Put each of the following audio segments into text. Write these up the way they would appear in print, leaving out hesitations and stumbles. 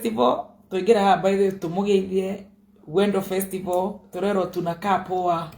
Festival tũingĩra haha by the way tũmũgeithie Wendo Festival tũrerwo tunakaa poa.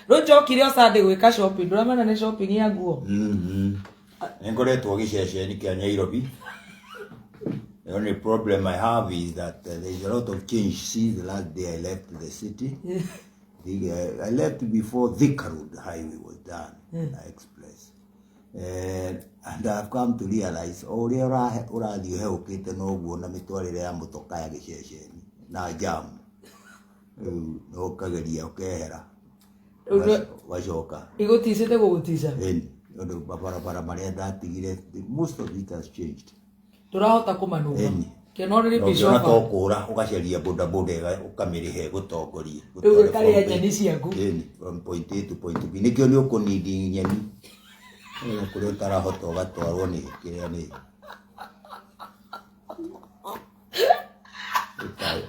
Rĩu njokire o Sunday gwĩka shopping, ndũramenya nĩ shopping ya nguo. Nĩ ngoretwo gĩceceni kĩa Nairobi. The only problem I have is that there is a lot of change since the last day I left the city. I left before Thika Road Highway was done, Express. And I've come to realize o ũrĩa ũrathiĩ ũhehũkĩte noguo na mĩtwarĩre ya mũtoka ya gĩceceni na jam. Rĩu no ũkageria ũkehera ũgacoka. Igũticĩte gũgũtica. Ĩni, tondũ mabarabara marĩa ndatigire, most of it has changed. Ndũrahota kũmanũga. Ĩni. Kĩona Na ũngĩona to kũra ũgacaria bodaboda ũkamĩrĩha ĩgũtongorie. Rĩu ĩkarĩa nyeni ciaku. Ĩni, from point A to point B. Nĩkĩo nĩ ũkũnindi nyeni. Nĩgetha kũrĩa ũtarahota ũgatwarwo nĩ kĩrĩa nĩ.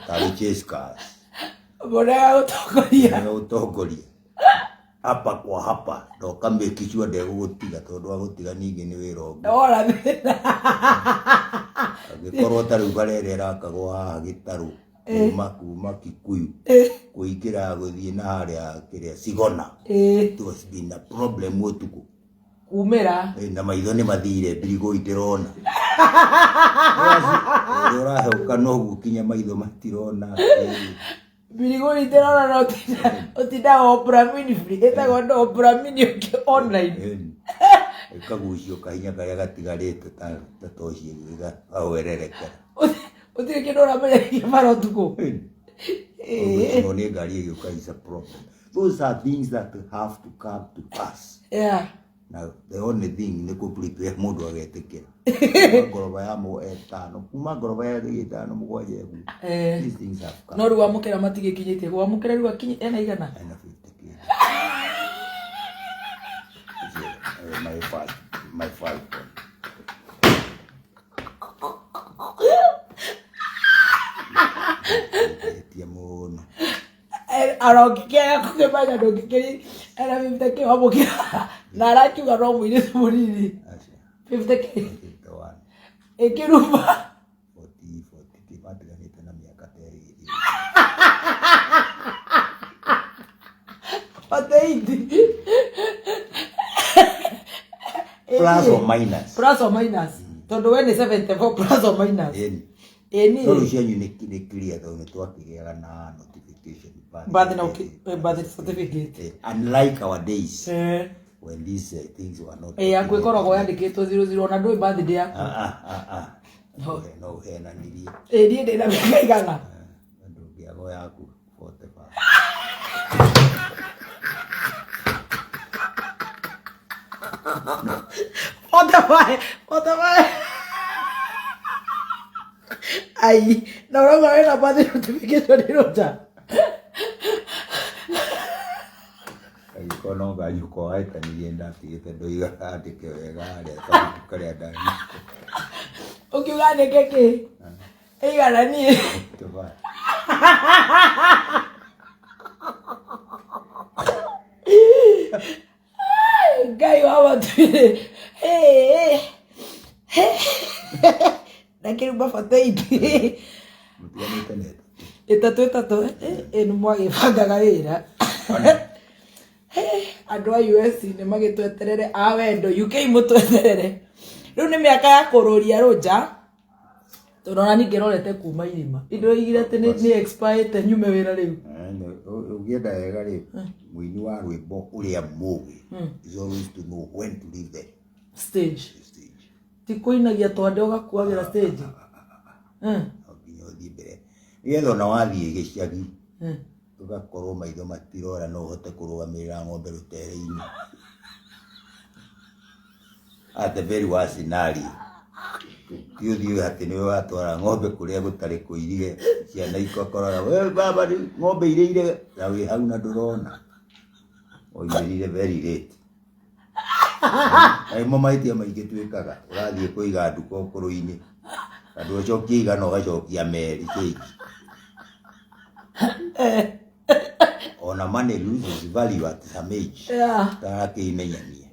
Tarĩ chase cars. Boda ya gũtongoria. Ya gũtongoria. Hapa kwa hapa na ũkamake sure ndegũgũtiga tondũ agũtiga ningĩ nĩ wĩra ũngĩ. Ora thĩna. Angĩkorwo ta rĩu bara ĩrĩa ĩrakagwo haha gĩtarũ kuma Kikuyu kũingĩra gũthiĩ na harĩa kĩrĩa Sigona. It has been a problem ũtukũ. Kumĩra. Na maitho nĩ mathire mbirigũ itirona. Ũrĩa ũraheuka noguo kinya maitho matirona. Mbirigũ itirona na ũtindaga Oprah Winfrey. Ĩtagwo no Oprah Mini online. Ĩkagucio kahinya karĩa gatigarĩte ta toci ĩgahwererekera. Ũtirĩ kĩndũ ũramenya kĩ bara ũtukũ. Ũgũcinwo nĩ ngari ĩgĩũka is a problem. Those are things that have to come to pass. Na the only thing nĩ kũ prepare mũndũ agetĩkĩra. Kuma ngoroba ya ĩtano, kuma ngoroba ya ĩtano mũgwanja ĩguo. These things have come. No rĩu wamũkĩra matigĩkinyĩtie. Wamũkĩra rĩu akinyi ena igana? Ena 50K. My first, my first one. Etia mũno. Arongĩkĩaga kũkĩmenya ndũngĩkĩri ena 50K wamũkĩra na arakiuga no mũirĩtu mũnini. Aca. 50K. 51. Ĩkĩruma. 40, 40K matiganĩte na mĩaka ta ĩrĩ. 48. Plus or minus. Plus or minus. Tondũ we nĩ 74 plus or minus. Ĩni. Ĩni. No rĩu cianyu nĩ clear tondũ nĩ twakĩgĩaga na notification. Birth na birth certificate. Unlike our days. When these things were not. Yaku ĩkoragwo yandĩkĩtwo 00 ona ndũĩ birthday yaku. No ũhenanirie. Niĩ ndĩ na mĩaka igana. Ndũngĩaga yaku 45. 45, 45. Ai, na ũrauga wĩna birthday notification ĩrũta. Angĩkorwo no nganyũkwa wahĩtanirie ndatigĩte ndoiga andĩke wega harĩa kabuku karĩa ndanyitĩte. Ũkiuga andĩke kĩ? Ĩigana niĩ. 45. Ngai wa matuĩ. Na kĩruma 48. Mũtiganĩte na ĩtatũ. Ĩtatũ ĩtatũ. Nĩ mwagĩbangaga wĩra. Andũ a US nĩ magĩtweterere, a wendo UK mũtweterere. Rĩu nĩ mĩaka ya kũrũria rũnja. Tondũ ona niĩ ngĩrorete kuma irima. Ndoigire atĩ nĩ expirĩte nyume wĩra rĩu. Ũngĩenda wega rĩ, mũini wa rwĩmbo ũrĩa mũgĩ is always to know when to leave the stage. Stage. Ti kũinagia twande ũgakuagĩra stage. No nginya ũthiĩ mbere. Nĩgetha ona wathiĩ gĩcagi, ũgakorwo maitho matirora no ũhote kũrũgamĩrĩra ng'ombe rũtere-inĩ. At the very worst scenario. Ti ũthiĩ atĩ nĩwe watwara ng'ombe kũrĩa gũtarĩ kũirige, ciana ikokoraga, we baba rĩu ng'ombe irĩire na wĩ hau na ndũrona. Oimĩrire very late. Na nĩmo mahĩtia maingĩ twĩkaga, ũrathiĩ kũiga nduka ũkũrũ-inĩ, na ndũcokie igana ũgacokia merĩ change. Ona money loses value at some age. Tarakĩimenyania.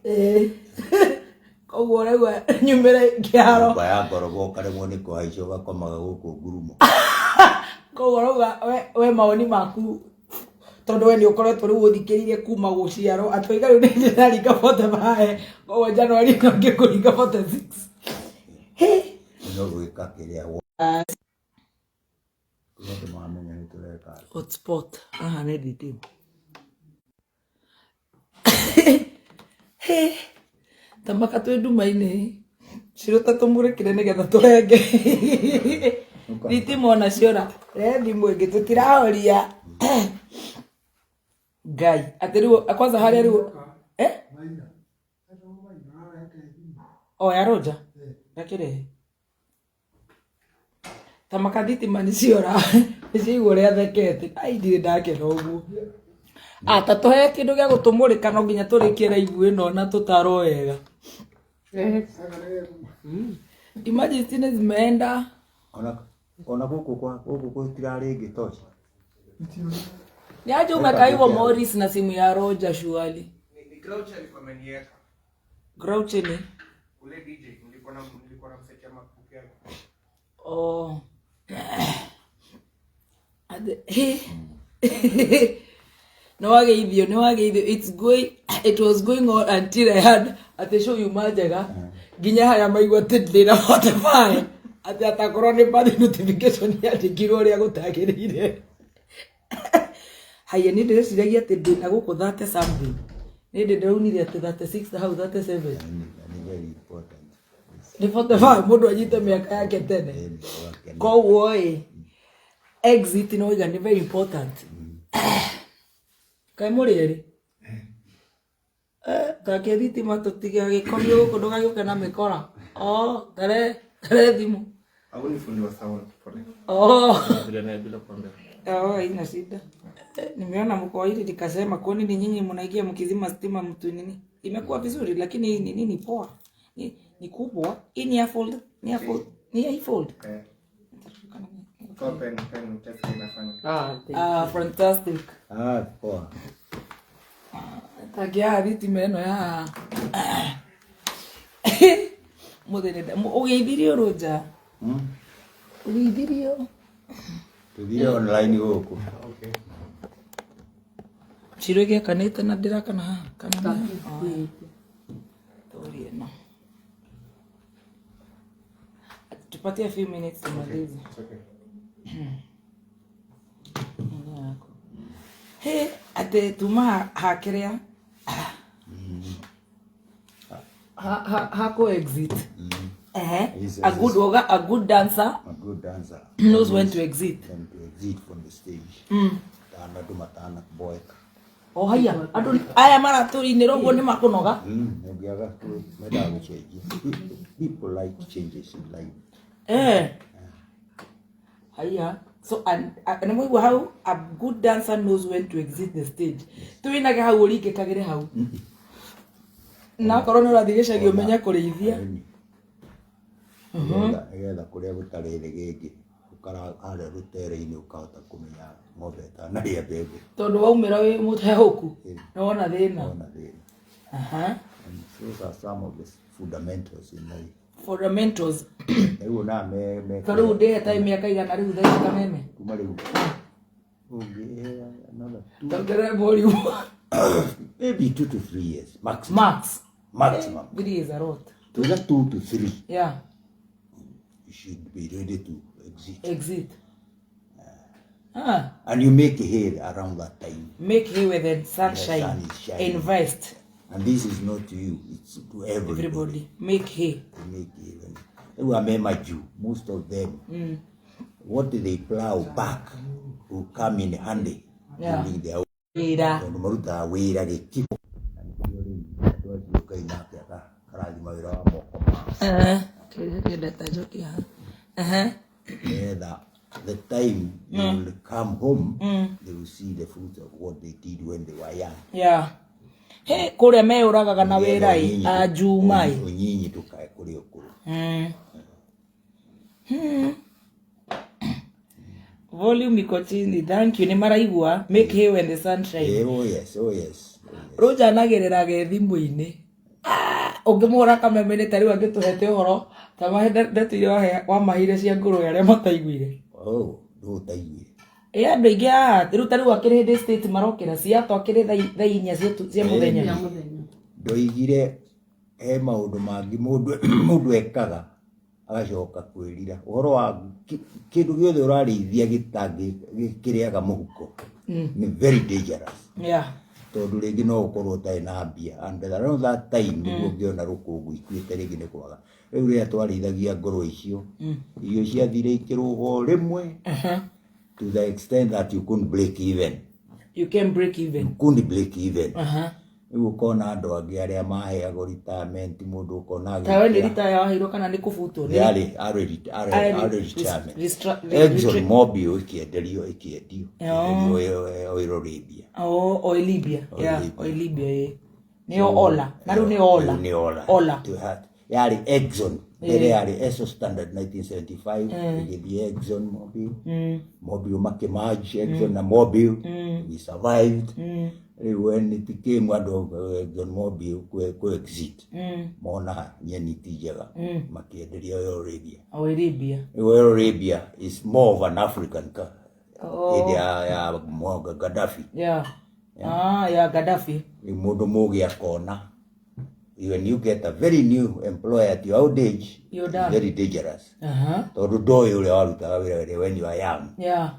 Koguo ũraigua nyumĩre kĩharo. Nyũmba ya ngoroba ũkaremwo nĩ kũhaica ũgakomaga gũkũ ngurumo. Koguo ũrauga we mawoni maku tondũ we nĩ ũkoretwo rĩu ũthikĩrĩirie kuma gũciarwo atĩ waiga rĩu nĩ ndĩraringa 45, koguo January ĩno ngĩkũringa 46. Hĩ. No gwĩka kĩrĩa kũrĩa andũ mamenya nĩ tũreka. Hotspot haha nĩ thitima. Hĩ. Tamaka twĩ nduma-inĩ cirũta tũmũrĩkĩre nĩgetha tũrenge thitima ona ciora. Rehe thimũ ĩngĩ tũtirahoria. Ngai atĩ rĩu kwanza harĩa rĩu eh? O ya Roja gakĩrehe tamaka thitima nĩ ciora nĩ ciaigua ũrĩa thekete. Ai, ndirĩ ndakena ũguo. Ata tũhe kĩndũ gĩa gũtũmũrĩka, no nginya tũrĩkie live ĩno na tũtarwo wega. Imagine zingine zimeenda. Ona gũkũ kwa gũkũ gũtirarĩ ĩngĩ toci. Ni aje umekaa hivyo Morris na simu ya Roger surely? Ni Grouch alikuwa ameniweka. Grouch ni Ule DJ nilikuwa namsetia MacBook yake. Oh. Ate nĩ wageithio, nĩ wageithio. It was going on until I had atĩ show yuma njega nginya harĩa maigua atĩ ndĩna 45, atĩ atakorwo nĩ birthday notification yandĩkirwo ũrĩa gũtagĩrĩire. Haya, nĩ ndĩreciragia atĩ ndĩna gũkũ 30 something, nĩ ndĩ ndĩraunire atĩ 36 hau 37. Nĩ very important. Nĩ 45 mũndũ anyite mĩaka yake tene. Ĩni, Koguo ĩ exit no iga nĩ very important. Kaĩ mũrĩ erĩ? Eh, take thitima tũtigagĩkomio gũkũ, ndũgagĩũke na mĩkora. Oh, tare thimũ. Au ni fundi wa sound, pole. Oh. Bila naye bila kuambia. Oh, haina shida. Eh, nimeona mko wawili nikasema kwa nini nyinyi mnaingia mkizima stima mtu nini? Imekuwa vizuri lakini hii ni nini poa. Ni kubwa. Hii ni ya fold, ni ya fold, ni ya fold. Eh. Kwa pen test inafanya. Ah, thank Ah, fantastic. Ah, poa. Tagia thitima ĩno ya mũthenya ũgeithirio rũnja. Ũgeithirio. Tũthire online gũkũ. Okay. Ciro ĩgĩakanĩte na ndĩrakana haha kana nĩ Tori ĩno. Tupatie a few minutes tumalize. It's okay. Nini yako? He, atĩ tuma hakĩrĩa hako exit. Eh, Yes, a yes, good woga, a good dancer A good dancer knows when to exit. When to exit from the stage. Tana andũ matana kuboeka. O haya, andũ aya maratũinĩra ũguo nĩ makũnoga. Ũngĩaga mendaga gũcenjia. People like changes in life. Eh. Haya. So and nĩ mwaigua hau, a good dancer knows when to exit the stage. Tuinage hau ũringĩkagĩre hau. Na akorwo nĩ ũrathiĩ gĩcagi ũmenye kũrĩithia. Ĩni. Nĩgetha kũrĩa gũtarĩ thĩgĩngĩ ũkara harĩa rũtere-inĩ ũkahota kũmenya ng'ombe ĩtanarĩa mbembe. Tondũ waumĩra wĩ mũtehũku nĩ wona thĩna. Wona thĩna. Aha. And those are some of the fundamentals in life. Fundamentals. Rĩu ona me Ta rĩu ndĩhe ta mĩaka igana rĩu thaa ici kameme. Kuma rĩu ũngĩ another two, Tongerere volume. maybe 2 to 3 years maximum. Max. Maximum. 3 is a lot. Tuga 2 to 3, you should be ready to exit. Exit. Ah. And you make hay around that time. Make hay with the sunshine. The sun is shining. Invest. And this is not to you, it's to everybody. Everybody. Make hay. To make hay. Rĩu ame majuu, most of them, what they plow back will come in handy during their Wĩra. Tondũ marutaga wĩra gĩkĩro. Na nĩkĩo rĩu andũ acio Ngai nake akarathima wĩra wa moko mao. Eh. Kĩrĩa kĩendete njoki haha. Eh. Nĩgetha the time they will come home, they will see the fruits of what they did when they were young. Yeah. He, kũrĩa meyũragaga na wĩra ĩ, anjuma ĩ. Ũnyinyi ndũkae kũrĩ ũkũrũ. Volume iko chini. Thank you. Nĩ maraigua. Make hay when the sun shine. Eh, oh yes, oh yes, oh yes. Rũnjanagĩrĩraga thimũ-inĩ. Ah, Ũngĩmũhũra kameme-inĩ ta rĩu angĩtũhete ũhoro ta mahe ndeto iria wamaheire cia ngũrwe arĩa mataiguire. Oh, ndũ ũtaiguire. Ĩ andũ aingĩ haha rĩu ta rĩu akĩrĩ hĩndĩ state marokĩra Seattle akĩrĩ thaa 4 cia mũthenya. Ya mũthenya. Ndoigire he maũndũ mangĩ mũndũ ekaga agacoka kwĩrira ũhoro wa kĩndũ gĩothe ũrarĩithia gĩtangĩ kĩrĩaga mũhuko nĩ very dangerous. Yeah. Tondũ rĩngĩ no ũkorwo ũtarĩ na mbia and around that time nĩguo ũngĩona rũkũngũ ikuĩte rĩngĩ nĩ kwaga. Rĩu rĩrĩa twarĩithagia ngũrwe icio, irio ciathire ikĩrũga o rĩmwe to the extent that you couldn't break even. You can break even. You couldn't break even. Rĩu ũkona andũ angĩ arĩa maheagwo retirement, mũndũ ũkona Ta we nĩ retire waheirwo kana nĩ kũbutwo? Yarĩ arĩ retirement. Exxon Mobil ĩkĩenderio ĩkĩendio Oil Arabia. Oh, Oil Libya. Yeah, Oil Libya ĩ. Nĩyo Ola. Na rĩu nĩ Ola. Rĩu nĩ Ola. Ola. Yarĩ Exxon. Mbere yarĩ Esso Standard 1975 ĩgĩthiĩ Exxon Mobil. Mobil makĩmerge Exxon na Mobil. We survived. Rĩu when it came andũ Exxon Mobil kũ exit. Mona nyeni ti njega. Makĩenderia Oil Arabia. Oil Libya. Rĩu Oil Arabia is more of an African hĩndĩ ya Gaddafi. Yeah. Ah, ya Gaddafi. Rĩu mũndũ mũgĩ akona when you get a very new employer at your old age, You're it's done. very dangerous. Aha. Tondũ ndoĩ ũrĩa warutaga wĩra when you are young. Yeah.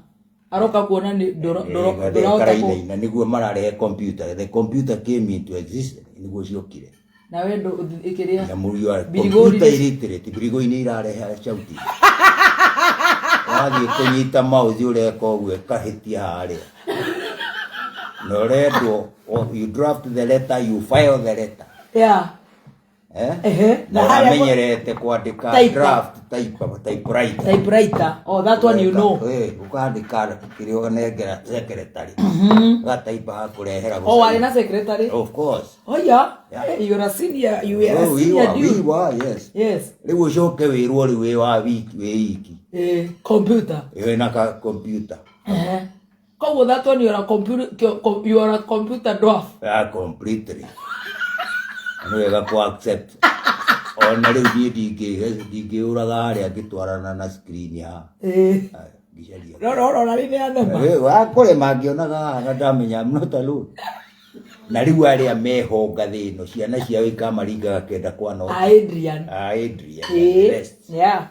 Aroka kuona nĩ ndũrahota Karainaina nĩguo mararehe computer. The computer came into existence nĩguo ciokire. Na we ndũ ĩkĩrĩa. Na mũriũ wa Birigori computer nĩ- illiterate birigoi-inĩ irarehe cauti. Wathiĩ kũnyita mouse ũreka ũguo ĩkahĩtia harĩa. Na ũrendwo you draft the letter, you file the letter. Yeah. Eh? Ehe. Na Na harĩa ũramenyerete kwandĩka Type. draft typewriter. Typewriter. Oh, that one you know. Ũkandĩka kĩrĩa ũnengera secretary. Ũgataipa hakũrehera. Oh, warĩ na secretary. Of course. Oh yeah. Yeah. Hey, you're a senior, you are a Oh, we senior were, we dude. were, yes. Yes. Rĩu ũcoke wĩrwo rĩu wĩ wa wiki wĩ iki. Computer. Wĩ na ka computer. Eh. Koguo that one you're a computer, you are a computer dwarf. Yeah, completely. Nĩ wega kũ accept. Ona rĩu niĩ ndingĩũraga harĩa ngĩtwarana na screen haha. Eh. Ngĩcaria. No no no, nĩ anema. Wakũrĩma ngĩonaga haha na ndamenya I'm not alone. Na rĩu arĩa meho ngathĩ ĩno ciana ciao ikamaringaga kenda kwa no. Adrian. Adrian. The best. Yeah.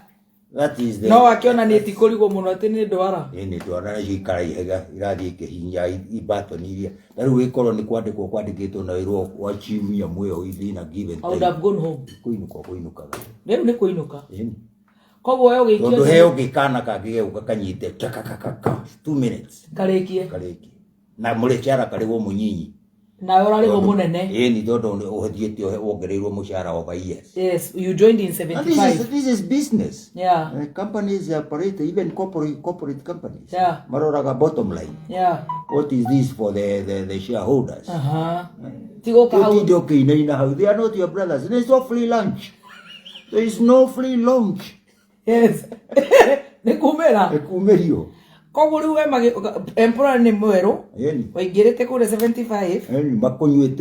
That is the No akiona nĩ ti kũrigwo mũno atĩ nĩ ndwara. Ĩ nĩ ndwara nacio ikaraihaga irathiĩ ikĩhihinya ibatoni iria. Ta rĩu ĩkorwo nĩ kwandĩkwo kwandĩkĩtwo na wĩrwo wachieve nyamũ ĩyo within a given I would time. have gone home. Kũinũka kũinũkaga. Rĩu nĩ kũinũka. Ĩni. Koguo we ũgĩikio Tondũ he ũngĩ kana kangĩ gegũka kanyite kakakaka 2 minutes karĩkie. karĩkie. Na mũcara karĩgwo mũnyinyi. Nawe ũrarĩhwo mũnene. Ĩni tondũ ũthiĩte wongereirwo mũcara over years. Yes, you joined in And 75. this is business. Yeah. Companies operate, even corporate companies. Yeah. Maroraga bottom line. Yeah. What is this for the shareholders? Aha. Tigoka hau. Ũtinde ũkĩinaina hau. They are not your brothers. There is no free lunch. There is no free lunch. Yes. Nĩ kumĩra. Ĩkumĩrio. Koguo rĩu we employer nĩ mwerũ. Ĩni. Waingĩrĩte kũrĩa 75. Ĩni makũnyuĩte.